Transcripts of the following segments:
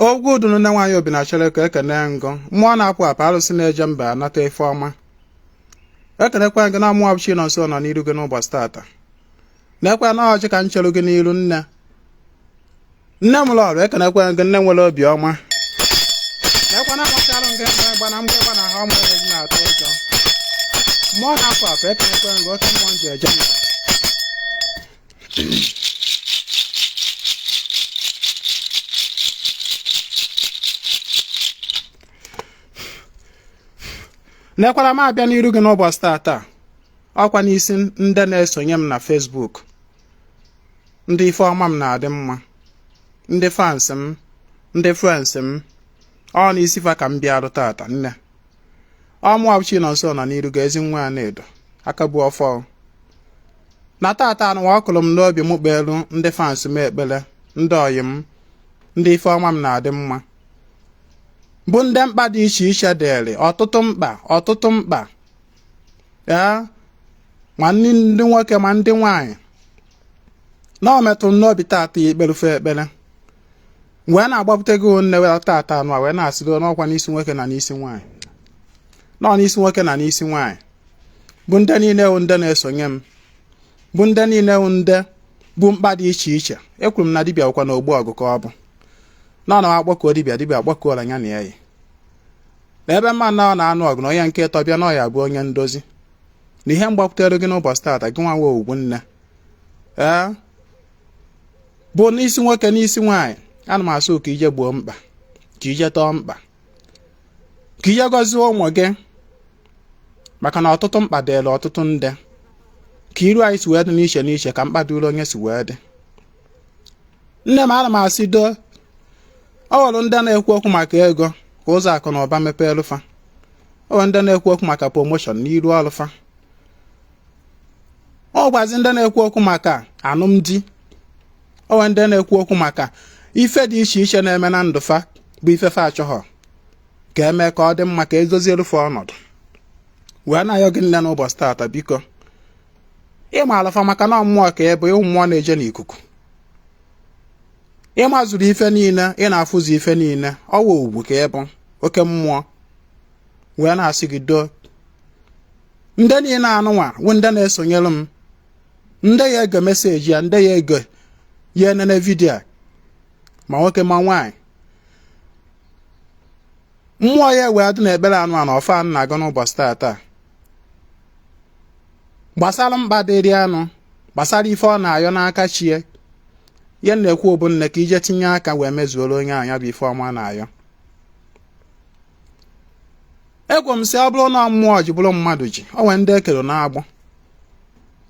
Ogwu udunu nne nwaanyị obi na-achere ka ekene ngụ mmụọ na-apụ apụ, arụsị na-eje mba anata ife ọma. Ekenekwa gị na mụọ bụ Chinonso nọ n'iru gị n'ụbọchị tata. Na-ekwe na ọjị ka m chere gị n'iru nne. Nne m lọrụ, ekenekwa gị, nne nwere obi ọma. Na-ekwe na agbachalụ gị mgbe mgba na mgbe ịgba na ha ọmụ ezi na-atụ ụjọ. Mmụọ na-apụ apụ, ekenekwa gị, oke mmụọ ji eje mba. Nekwara m abịa n'iru gị n'ụbọchị tata, ọkwa n'isi ndị na-esonye m na Facebook, ndị ife ọma m na-adị mma, ndị fans m, ndị friends m, ọ n'isi fa ka m bịarụ tata. Nne ọ mụwa bụ Chinonso nọ n'iru gị, ezi nwa Anaedo aka bụ ọfọ na tata anụwa. Ọ kụrụ m n'obi m kpeelu ndị fans m ekpere, ndị ọyị m, ndị ife ọma m na-adị mma, bụ ndị mkpa dị iche iche dịrị, ọtụtụ mkpa, ọtụtụ mkpa ya, ma ndị nwoke ma ndị nwaanyị, na ọ metụrụ m n'obi tata ikperufe ekpere wee na-agbapụta gị nne wee tata anụ a wee na-asịdo n'ọkwa n'isi nwoke na n'isi nwaanyị, nọ n'isi nwoke na n'isi nwaanyị, bụ ndị niile wụ ndị na-esonye m, bụ ndị niile wụ ndị bụ mkpa dị iche iche. Ekwuru m na dibịa bụkwa na ogbu ọgụ ka ọ bụ na ọ na-akpọkuo dibịa, dibịa akpọkuola ya na ya yi na ebe mma na ọ na-anụ ọgụ na onye nke ịtọ bịa na ọ ya bụ onye ndozi. Na ihe mgbakwutere gị n'ụbọchị taata, gị nwa nwe ugwu nne, ee, bụ n'isi nwoke n'isi nwaanyị, ana m asụ ka ije gboo mkpa, ka ije tọọ mkpa, ka ije gọzie ụmụ gị, maka na ọtụtụ mkpa dịrị ọtụtụ ndị. Ka iru anyị si wee dị n'iche n'iche ka mkpa dịrị onye si wee dị. Nne m, ana m asị doo, ọ nwere ndị na-ekwu okwu maka ego ka ụzọ akụ na ụba mepee fa, ọ nwere ndị na-ekwu okwu maka promotion n'iru ọrụ fa, ọ gwazi ndị na-ekwu okwu maka alụmdi, ọ nwere ndị na-ekwu okwu maka ife dị iche iche na-eme na ndụ fa, bụ ife fa achọghọ ka eme ka ọ dị mma, ka edozielu fa ọnọdụ. Wee na-ayọ gị nne n'ụbọchị taata, biko, ịma alụfa, maka na mmụọ ka ị bụ, ịwụ mmụọ na-eje n'ikuku, ịmazuru ife niile, ị na-afụzu ife niile, ọwa ugwu ka ị bụ, oke mmụọ. Wee na-asị gị doo, ndị niile anụnwa wụ ndị na-esonyere m, ndị ya ege message ya, ndị ya ege ya enene video a, ma nwoke ma nwaanyị, mmụọ ya wee dị n'ekpere anụ a na ọfa na-agụ n'ụbọchị taata gbasara mkpa dịrị anụ, gbasara ife ọ na-ayọ n'aka chie ya. Na-ekwu bụ nne ka ije tinye aka wee mezuoro onye anya bụ ife ọma na-ayọ. Ekwu m sị, ọ bụrụ na mmụọ ji bụrụ mmadụ ji, o nwee ndị ekere na-agbụ,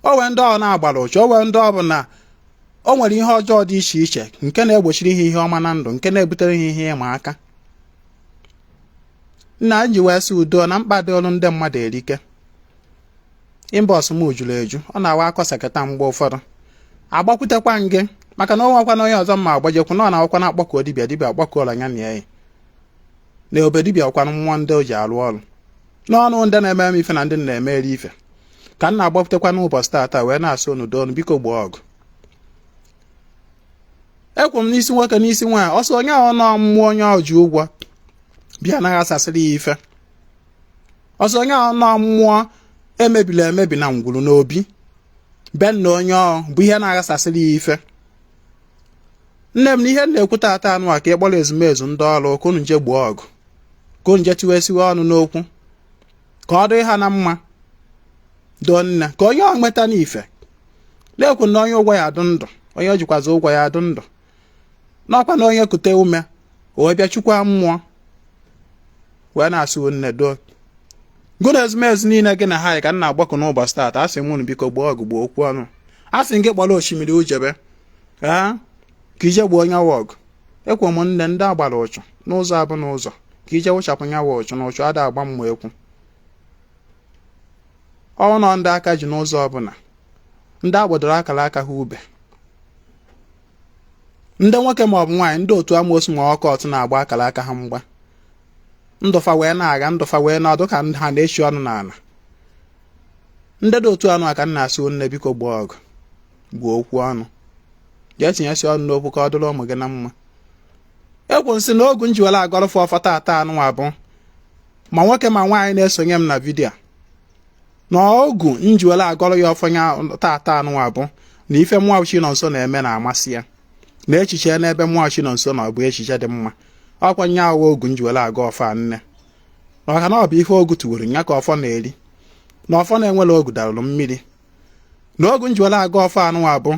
o nwee ndị ọ na-agbara ụchụ, o nwee ndị ọ bụ na o nwere ihe ọjọọ dị iche iche nke na-egbochiri ha ihe ọma na ndụ, nke na-ebutere ha ihe ịma aka. Nna ji wee sị udo na mkpa dị ọrụ ndị mmadụ erike. Inbox m juru eju, ọ na-awa akọsakịta mgbe ụfọdụ agbakwutekwa m gị, maka na o nwekwana onye ọzọ mma agbajekwu na ọ na-awakwa na akpọkuo dibịa, dibịa akpọkuola ya na ya na obe dibịa kwanụ mmụọ ndị o ji arụ ọrụ n'ọnụ ndị na-eme m ife na ndị na-emeri ife ka m na-agbapụtakwa n'ụbọchị taata wee na-asị unu doo, biko gboo ọgụ. Ekwu m n'isi nwoke n'isi nwaanyị, ọsọ onye ahụ nọ mmụọ onye ọ ji ụgwọ bịa anaghị asasịrị ya ife, ọsọ onye ahụ nọ mmụọ emebiri emebi na ngwuru n'obi be nna onye ọ bụ ihe na-aghasasịrị ya ife. Nne m, na ihe na-ekwu taata anụ a ka ị kpọrọ ezumezu ndị ọrụ ka unu nje gboo ọgụ, ka unu nje tiwesiwe ọnụ n'okwu ka ọ dị ha na mma. Doo nne, ka onye ọ nweta n'ife na-ekwu na onye ụgwọ ya adụ ndụ, onye o jikwazi ụgwọ ya adụ ndụ, n'ọkwa na onye kute ume o wee bịa chukwa mmụọ. Wee na-asị nne doo, gụ na ezumezu niile gị na ha ka m na-agbakọ n'ụbọchị taata, asị m unu biko gboo ọgụ, gboo okwu ọnụ. Asị m gị kpọrọ osimiri ujebe ee ka ije gbuo onye wa ọgụ. Ekwe m nne, ndị agbara ụchụ n'ụzọ abụ n'ụzọ ka ije wụchapụ nya wa ụchụ na ụchụ ada agba mmụ ekwu ọnụ ndị aka ji n'ụzọ ọbụla, ndị agbadoro akara aka ha ube, ndị nwoke ma ọ bụ nwaanyị, ndị otu amoosu ma ọkọt na-agba akara aka ha mgba, ndụfa wee na-agha, ndụfa wee na-ọdụ ka ha na-echi ọnụ n'ala. Ndị dị otu anụ aka nna asị nne, biko gboo ọgụ, gbuo okwu ọnụ, jee tinyesi ọnụ n'okwu ka ọ dịrị ụmụ gị na mma. Ekwu nsị na ogu njiwere agọrọfụ ọfọ tata anụnwa bụ ma nwoke ma nwaanyị na-esonye m na vidiyo na ogu njiwere agọrọ ya ọfọ ya tata anụnwa bụ na ife mmụọ Chinonso na-eme na-amasị ya, na echiche n'ebe mmụọ Chinonso na ọ bụ echiche dị mma. Ọkwa nya awa ogu njiwere agọ ọfọ a nne, maka na ọ bụ ife ogu tụwere nya ka ọfọ na-eri, na ọfọ na-enwere ogu darụrụ mmiri. Na ogu njiwere agọ ọfọ anụnwa bụ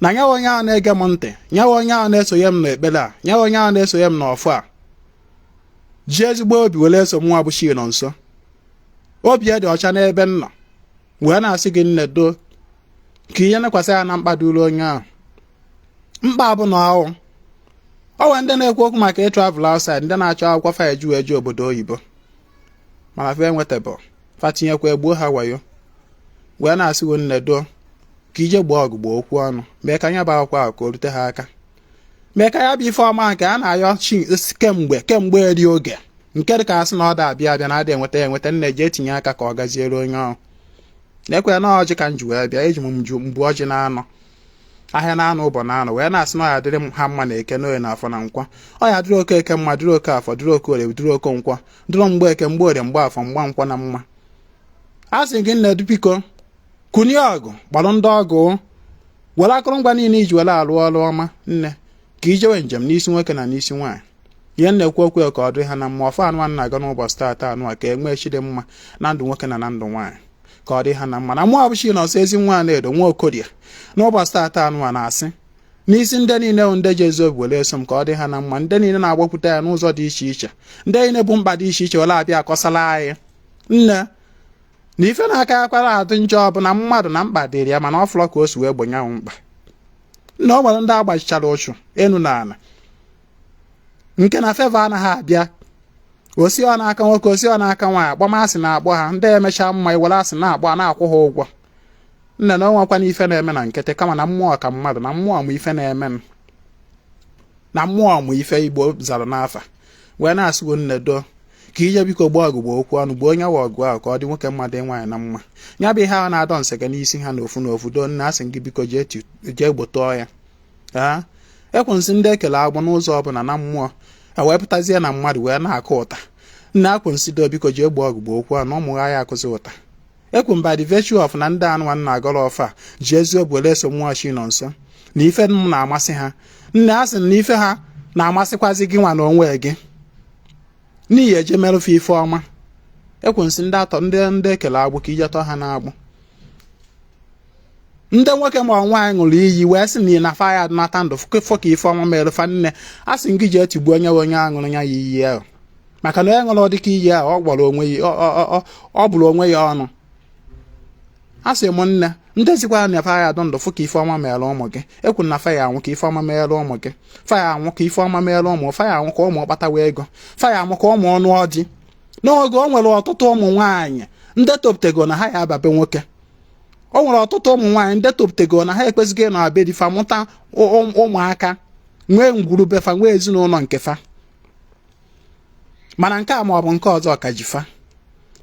na nyawa onye ahụ na-ege m ntị, nyawa onye ahụ na-esonye m n'ekpere a, nyawa onye ahụ na-esonye m n'ọfọ a, ji ezigbo obi were eso mụnwa bụ Chinonso, obi ya dị ọcha n'ebe m nọ, wee na-asị gị nne doo ka ihe nekwasị ya na mkpa duru onye ahụ. Mkpa bụ na ọwụ o nwere ndị na-ekwu okwu maka ịtravel outside, ndị na-achọ akwụkwọ fa eju eju obodo oyibo, mana fa enwetabụ, fa tinyekwa egbuo ha wayo. Wee na-asị gị nne doo ka ije gboo ọgụ gboo okwu ọnụ, mee ka anya bụ akwụkwọ ahụ ka o rute ha aka, mee ka ya bụ ife ọma nke a na-ayọ chi kemgbe eri oge nke dị ka asị na ọ da abịa abịa na adị enweta ya enweta. Nne, jee tinye aka ka ọ gaziere onye ọrụ. Na-ekwe na ọjị ka m ji wee bịa, eji m mbu ọjị na-anọ ahịa na-anọ ụbọ na-anọ, wee na-asị na ọ ya dịrị ha mma na eke, n'oye, na afọ, na nkwọ. Ọ ya dịrị oke eke mma, dịrị oke afọ, dịrị oke orie, dịrị oke nkwọ, dịrị mgbe eke, mgbe orie, mgbe afọ, mgba nkwọ na mma. A sị gị nne biko kunie ọgụ, gbalụ ndị ọgụ, were akụrụngwa niile iji were arụ ọrụ ọma nne, ka ijewe njem n'isi nwoke na n'isi nwaanyị. Ihe na-ekwu okwu ka ọ dịrị ha na mma. Ọfọ anụ na-aga n'ụbọchị taata anụ a ka e nwee chi dị mma na ndụ nwoke na na ndụ nwaanyị, ka ọ dị ha na mma. Na mụọ bụ Chinonso ezi nwa na-edo nwa Okorie n'ụbọchị taata anụ a na-asị n'isi ndị niile bụ ndị ji ezi obi were eso m, ka ọ dị ha na mma. Ndị niile na-agbakwute ya n'ụzọ dị iche iche, ndị niile bụ mkpa dị iche iche were abịa akọsala anyị nne na ife na-aka akwara adị njọ bụ na mmadụ na mkpa dịrị ya, mana ọ fụlọ ka o si wee gbonyanwụ mkpa. Na ọ nwere ndị agbachichara ụchụ enu na ala nke na favour anaghị abịa, osi ọ n'aka nwoke, osi ọ n'aka nwaanyị, akpọmasị na-akpọ ha, ndị emechaa mma iwere asị na-akpọ a na-akwụ ha ụgwọ. Nne, na onwekwana ife na-eme na nkịtị, kama na mmụọ ka mmadụ, na mmụọ mụ ife na-eme na mmụọ mụ ife Igbo zara n'afa. Wee na-asịgo nne doo ka ije biko gbaa ọgụ gboo okwu ọnụ, gboo onye wa ọgụ ahụ ka ọ dị nwoke mmadụ nwaanyị na mma. Ya bụ ihe ahụ na-adọ nsege n'isi ha n'ofu n'ofu. Doo nne, asị gị biko jee gbotọọ ya. Ee, ekwensị ndị ekele agbụ n'ụzọ ọbụla na mmụọ ewee pụtazie na mmadụ wee na-akụ ụta. Nne, akwụnsị doo biko jee gboo ọgụ gboo okwu ọnụ, ụmụ ya akụzi ụta. Ekwu by the virtue of na ndị anụ nwanna agọrọ ọfa ji eziokwu were eso mmụọ Chinonso na ife m na-amasị ha. Nne, a sị na ife ha na-amasịkwazi gị nwa na onwe gị n'ihi eje merụfe ife ọma. Ekwensị ndị atọ ndị ekele agbụ ka ije tọọ ha na-agbụ. Ndị nwoke ma nwaanyị ṅụrụ iyi wee sị na na fa ya nata ndụ fọ ka ife ọma merụfa. Nne, a sị gị ji etigbu onye onye aṅụrụ ya iyi ahụ, maka na onye ṅụrụ dịka iyi ahụ ọ gwọrọ onwe ya, ọ bụrụ onwe ya ọnụ. A sị m nne, ndị zikwara na fa ya adụ ndụ fụ ka ife ọma mere ụmụ gị. Ekwu na fa ya anwụ ka ife ọma mere ụmụ gị, fa ya anwụ ka ife ọma mere ụmụ, fa ya anwụ ka ụmụ kpatawa ego, fa ya anwụ ka ụmụ ọnụ ọdị n'oge. O nwere ọtụtụ ụmụ nwaanyị ndị toputego na ha ya ababe nwoke. O nwere ọtụtụ ụmụ nwaanyị ndị toputego na ha ekwesịghị ịnọ abe di fa, mụta ụmụaka, nwee ngwurube fa, nwee ezinụlọ nke fa, mana nke a ma ọ bụ nke ọzọ ka ji fa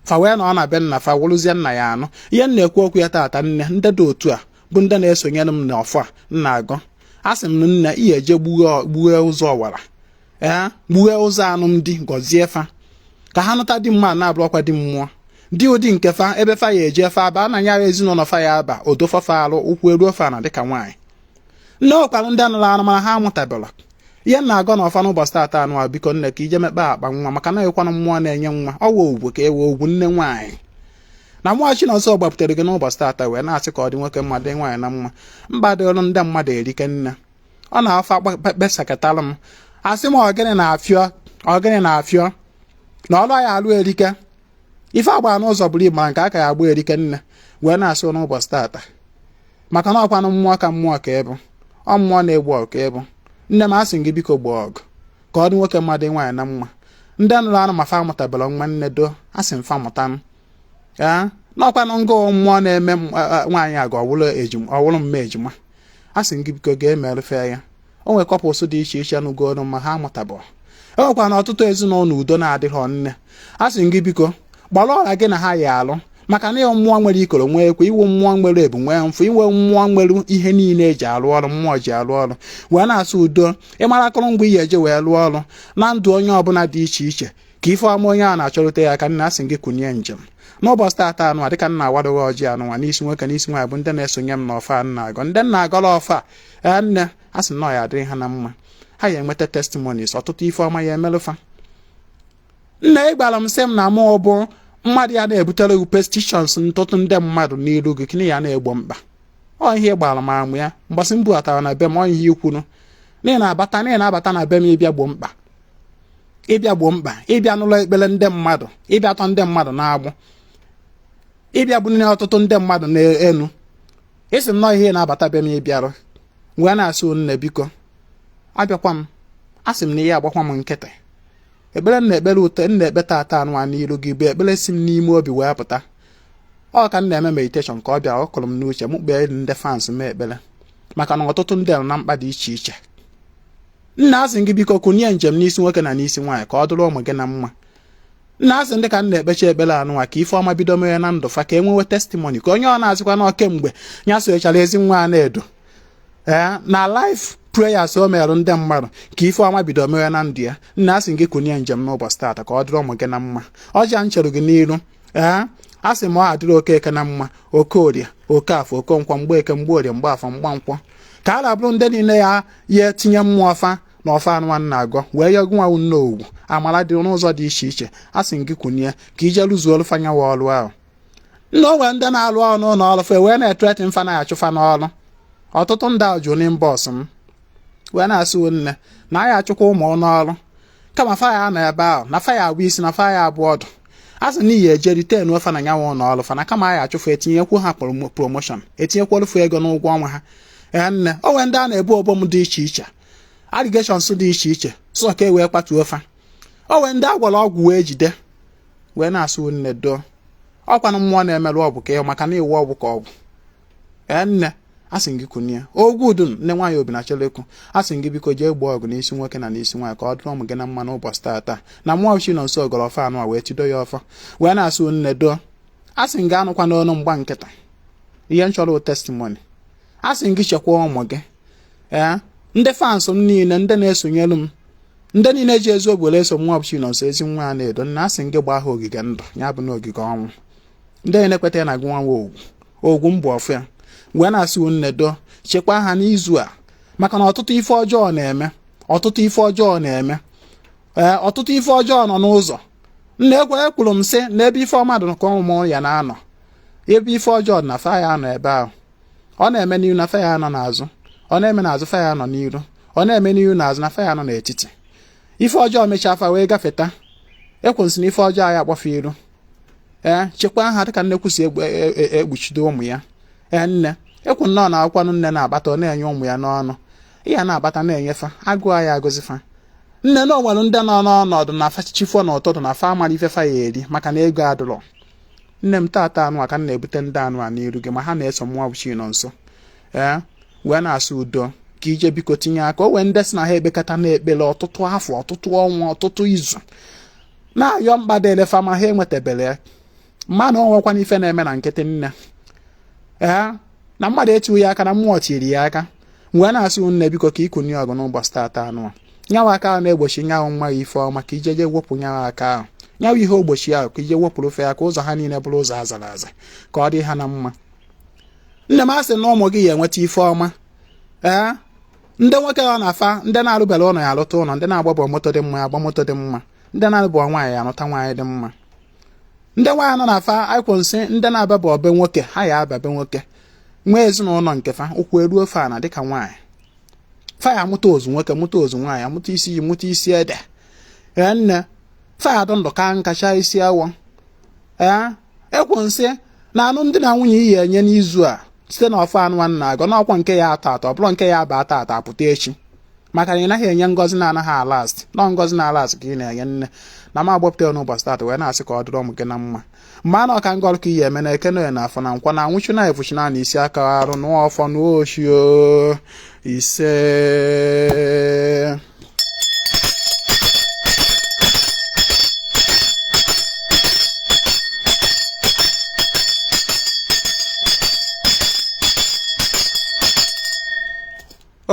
fa wee nọ na be nna fa wụrụzie nna ya anụ. Ihe m na-ekwu okwu ya taata, nne, ndị dị otu a bụ ndị na-esonyere m n'ọfọ a nna agọ. A sị m nne, ihe eje gbughee ụzọ ọwara, ee, gbughee ụzọ alụmdi, gọzie fa ka ha nụta di mma na-abụrụkwa di mmụọ, di ụdị nke fa, ebe fa ya eje fa aba na ya ezinụlọ fa ya aba odofafa alụ ụkwụ eruo fa na dịka nwaanyị. Nne, ọkwara ndị anụrụ anụ mana ha amụtabela. Ihe m na-agọ n'ọfa n'ụbọchị taata anụ a, biko nne, ka ije mekpe akpa nwa, maka na ekwanụ mmụọ na-enye nwa ọwa ugwu ka ewe ugwu nne nwaanyị na mmụọ Chinonso gbapụtere gị n'ụbọchị taata, wee na-asị ka ọ dị nwoke mma, dị nwaanyị na mma. Mba dịrụ ndị mmadụ erike nne, ọ na-afa kpesakatalụ m, asị m ọgịnị na-afịọ, ọgịnị na-afịọ na ọlụ ya alụ erike, ife agba n'ụzọ buru ibu, mana nke aka ya agba erike. Nne, wee na-asị n'ụbọchị taata, maka na ọkwanụ mmụọ ka mmụọ ka ịbụ, ọ mmụọ na-egbu ọgụ ka ịbụ. Nne m, asị gị biko gbaa ọgụ ka ọ dị nwoke mma, dị nwaanyị na mma. Ndị nụrụ anụ ma fa amụtabara nwa, nne do, asị m fa mụtanụ. Ee, n'ọkwanụ ngụ mmụọ na-eme nwaanyị aga ọwụrụ mma ejima, asị m gị biko ga-emerụfe ya. O nwere couples dị iche iche nụgoro ma ha amụtabụrụ. E nwekwana ọtụtụ ezinụlọ udo na-adịghọ. Nne, asị m gị biko gbara ọra gị na ha ya alụ, Maka na ịwụ mmụọ nwere ikoro nwee ekwe, iwu mmụọ nwere ebu nwee mfụ, iwe mmụọ nwere ihe niile eji arụ ọrụ, mmụọ ji arụ ọrụ. Wee na-asụ udo, ịmara akụrụngwa iyi eje wee rụọ ọrụ na ndụ onye ọbụla dị iche iche, ka ife ọma onye a na-achọrute ya aka. Nna, asị gị kụnye njem n'ụbọchị taata anụwa, dịka nna awadoghị ọjị anụnwa n'isi nwoke, n'isi nwaanyị, bụ ndị na-esonye m n'ọfa nna agọ, ndị nna agọrọ ọfa. Ee nne, a sị nọọ ya adịrị ha na mma, ha ya enweta testimonies, ọtụtụ ife ọma ya emelụfa. Nna, ị gwara m sị m na mụ bụ mmadụ ya na-ebutere gị petitions, ntụtụ ndị mmadụ n'iru gị, kini ya na-egbo mkpa. Ọ ihe gbara m amụ ya mgbasị m bubatara na be m. Ọ ihe ikwuru n'ihi na-abata na be m ịbịa gbo mkpa, ịbịa gboo mkpa, ịbịa n'ụlọ ekpere ndị mmadụ, ịbịa tọ ndị mmadụ na-agbụ, ịbịa bunye ọtụtụ ndị mmadụ n'elu. Isi m nọọ ihe na-abata be m ịbịarụ. Wee na-asị, nne, biko abịakwa m. Asị m na ihe agbakwa m nkịtị. Ekpere m na-ekpere ute m na-ekpe tata anụwa n'iru gị bụ ekpere si m n'ime obi wee pụta. Ọ ka m na-eme meditation ka ọ bịara, ọ kụrụ m n'uche m kpee ndị fans m ekpere, maka na ọtụtụ ndị nọ na mkpa dị iche iche. Nna, asị gị biko kụnye njem n'isi nwoke na n'isi nwaanyị, ka ọ dụrụ ụmụ gị na mma. Nna, asị ndị ka m na-ekpecha ekpere anụnwa, ka ife ọma bido mere na ndụ fa, ka e nwewe testimony, ka onye ọ na-azịkwa na kemgbe ya sochara ezi nwa a na-edo ee na life prayers o merụ ndị mmadụ, ka ife ọma bido mere na ndụ ya. Nna, asị gị kụnye njem n'ụbọchị taata, ka ọ dịrị ụmụ gị na mma. Ọja m chere gị n'iru, ee, asị m ọ adịrị Okeke na mma, Okorie, Okafọ, Okonkwọ, Mgbeke, Mgbeorie, Mgbaafọ, Mgbankwọ, ka a na-abụrụ ndị niile ya ya tinye mmụọ fa na ọfa anụ nwanne agọ wee yọgụ nwa nne ogwu amara dị n'ụzọ dị iche iche. A sị gị kwunye ka ije rụzuo fanyawa ọrụ ahụ. Nna, o nwere ndị na-arụ ọrụ n'ụlọ ọrụ fa wee na-ethreaten mfa na-achụfa n'ọrụ. Ọtụtụ ndị ahụ jụ n'inbox m wee na-asị, nne, na anyị achụkwa ụmụ n'ọrụ, kama fa ya nọ ebe ahụ na fa ya abụ isi na fa ya abụ ọdụ. A sị na iyi eje retain fa na nyanwa ụlọ ọrụ fa, na kama anyị achụfụ, etinyekwu ha promotion, etinyekwuru ego n'ụgwọ ọnwa ha. Ee nne, o nwere ndị a na-ebu obom dị iche iche, allegations dị iche iche, sọ ka e wee kpatuo fa. O nwere ndị agwara ọgwụ wee jide wee na-asụ. Nne, doo ọkwanụ mmụọ na-emerụ ọgwụ ka ịhụ, maka na iwu ọgwụ ka ọgwụ. Ee nne, asị gị kunie ogwu udun. Nne nwaanyị obi na chelekwu, asị gị biko jee gbaa ọgụ n'isi nwoke na n'isi nwaanyị, ka ọ dụrụ ụmụ gị na mma n'ụbọchị taata. Na mmụọ chi nọ nso gọrọ ọfọ anụ a wee tido ya ọfọ wee na-asụ. Nne, doo, asị gị anụkwa n'ọnụ mgba nkịta. Ihe m chọrọ testimony. Asị gị chekwaa ụmụ gị. Ee, ndị fans m niile, ndị na-esonyelu m, ndị niile ji ezi obi were eso nwa ọbụchi nọ nso, ezi nwa a na-edo, nna, asị gị gbaa ha ogige ndụ, ya bụ na ogige ọnwụ. Ndị na-ekweta na gị nwa ogwu ogwu mbụ ọfụ ya wee na-asị, nne, do, chekwaa ha n'izu a, maka na ọtụtụ ife ọjọọ na-eme, ọtụtụ ife ọjọọ na-eme. Ee, ọtụtụ ife ọjọọ nọ n'ụzọ. Nna, ekwe ekwuru m sị na ebe ife ọma dị ka ụmụ ya na-anọ, ebe ife ọjọọ dị na fa ya anọ ebe ahụ. Ọ na-eme n'ihu na fa ya anọ n'azụ, ọ na-eme n'azụ fa ya anọ n'iru, ọ na-eme n'ihu na azụ na fa ya anọ n'etiti. Ife ọjọọ mechaa fa wee gafeta. Ekwensị na ife ọjọọ ya akpọfe iru. Ee, chekwaa ha dịka nnekwu si ekpuchido ụmụ ya. Ee nne, ekwu nnọọ na akwụkwọ nne na-akpata, ọ na-enye ụmụ ya n'ọnụ ya na-akpata na-enyefa agụụ ya agụzifa. Nne, na o nwere ndị nọ n'ọnọdụ na fa chifo n'ụtụtụ na fa amara ife fa ya eri, maka na ego adụrọ. Nne m, tata anụ a ka m na-ebute ndị anụ a n'iru gị, ma ha na-eso mmụọ bụ chi nọ nso. Ee, wee na-asụ udo ka ije biko tinye aka. O wee ndị sị na ha ekpekata na-ekpere ọtụtụ afọ, ọtụtụ ọnwa, ọtụtụ izu, na-ayọ mkpa dịrị fa, ma ha enwetabere ya. Mmadụ onwekwana ife na-eme na nkịtị, nne. Ee, na mmadụ etighị ya aka na mmụọ tiri ya aka. Wee na-asị, nne, biko ka ịkụnye ọgụ n'ụbọchị tata anụ a, nyawa aka ahụ na-egbochi nyawa nwa ya ife ọma, ka ijeje wepụ nyawa aka ahụ, nyawa ihe ogbochi ahụ, ka ije wepụrụ fe ya, ka ụzọ ha niile bụrụ ụzọ azara aza, ka ọ dị ha na mma. Nne m, asị na ụmụ gị ya enweta ife ọma. Ee, ndị nwoke ọ na-afa, ndị na-arụbere ụlọ ya alụta ụlọ, ndị na-agbabọ moto dị mma agba moto dị mma, ndị na-arụbọ nwaanyị ya anụta nwaanyị dị mma, ndị nwaanyị nọ na fa akwụ nsị, ndị na-ababa ọbe nwoke ha ya ababe nwoke, nwee ezinụlọ nke fa, ụkwụ eruo fa na dịka nwaanyị fa ya amụta ozu nwoke, mụta ozu nwaanyị, amụta isi ji, mụta isi ede. Ee nne, fa ya adụ ndụ ka nkacha isi awọ. Ee, ekwu nsị na alụmdi na nwunye iyi enye n'izu a site na ọfọ anụ nwanne agọ n'ọkwa nke ya atọ atọ, ọ bụrụ nke ya aba atọ atọ apụta echi, maka na ị naghị enye ngọzi na-anaghị alast nọ, ngọzi na-alast ka ị na-enye. Nne, na m agbapụta ya n'ụbọchị taata wee na-asị ka ọ dịrị ụmụ gị na mma. Mgbe a na ọka ngọrụ ka iyi eme na eke na afọ na nkwọ na anwụchu na efuchi na isi aka arụ nụọ ọfọ nụọ oshio. Ise.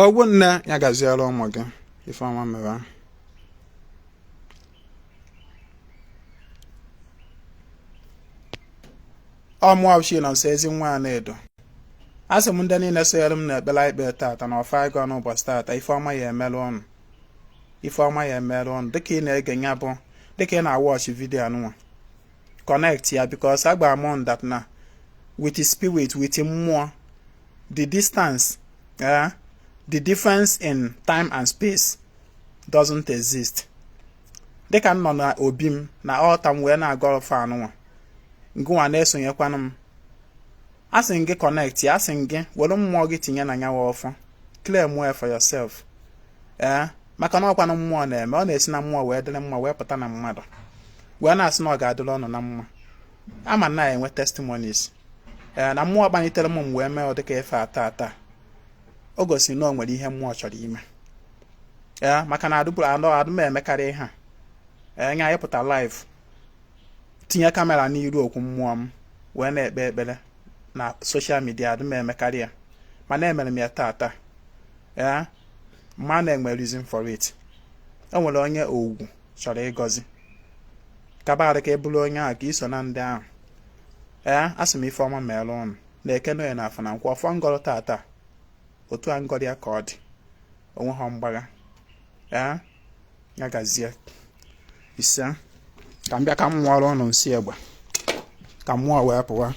Ogwu nne ya gaziere ụmụ gị ife ọma mere. Ọ mụwa bụ Chinonso Ezinwa Anaedo. Asị m ndị niile sonyere m n'ekpere anyị kpee tata na ọfọ anyị gọọ n'ụbọchị tata, ife ọma ya emere ụnụ, ife ọma ya emere ụnụ. Dịka ị na-ege ya bụ dịka ị na-awatch video anụnwa, connect ya, because agba m that na with spirit, with mmụọ, the distance, the difference in time and space doesn't exist. Dịka m nọ na obi m na altar m wee na-agọ ọfọ anụnwa, ngụnwa na-esonyekwanụ m, asị m gị connect ya, asị m gị were mmụọ gị tinye na nyawa ọfọ, claim well for yourself. Ee, maka na ọkwanụ mmụọ na-eme, ọ na-esi na mmụọ wee dịrị mma wee pụta na mmadụ, wee na-asị na ọ ga-adịrị ọnụ na mma. Ama na enwe testimonies. Ee, na mmụọ kpalitere m wee mee ọ dịka ife ata ata, o gosiri na o nwere ihe mmụọ chọrọ ime. Ee, maka na adụbụrụ anọ adụm emekarị ihe a. Ee, nya anyị pụta live, tinye camera n'iru okwu mmụọ m wee na-ekpe ekpere na social media, adụm emekarị ya, mana emere m ya tata. Ee, ma na-enwe reason for it. O nwere onye ogwu chọrọ ịgọzi kabarị ka ị bụrụ onye ahụ, ka iso na ndị ahụ. Ee, asị m ife ọma mere ụnụ na eke na na afọ na nkwọ. Ọfọ ngọrọ tata, otu a ngọrọ ya ka ọ dị, onwe ha mgbagha. Ee, ya gazie. Ise, ka m bịa ka m mụọrọ ụnụ nsị egbe ka mmụọ wee pụwa.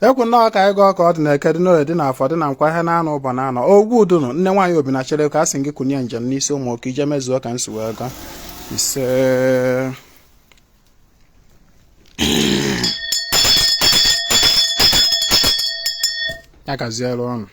Ekwu nnọọ ka anyị gụọ ka ọ dị na eke, dị n'oye, dị n'afọ, dị na nkwa, ihe na-anọ ụbọ na-anọ ogwu udunu nne nwaanyị obi na chere ka a sị gị kụnye njem n'isi ụmụ oke ije mezuo ka nsi wee gaa. Ise. Ya gaziere ụnụ.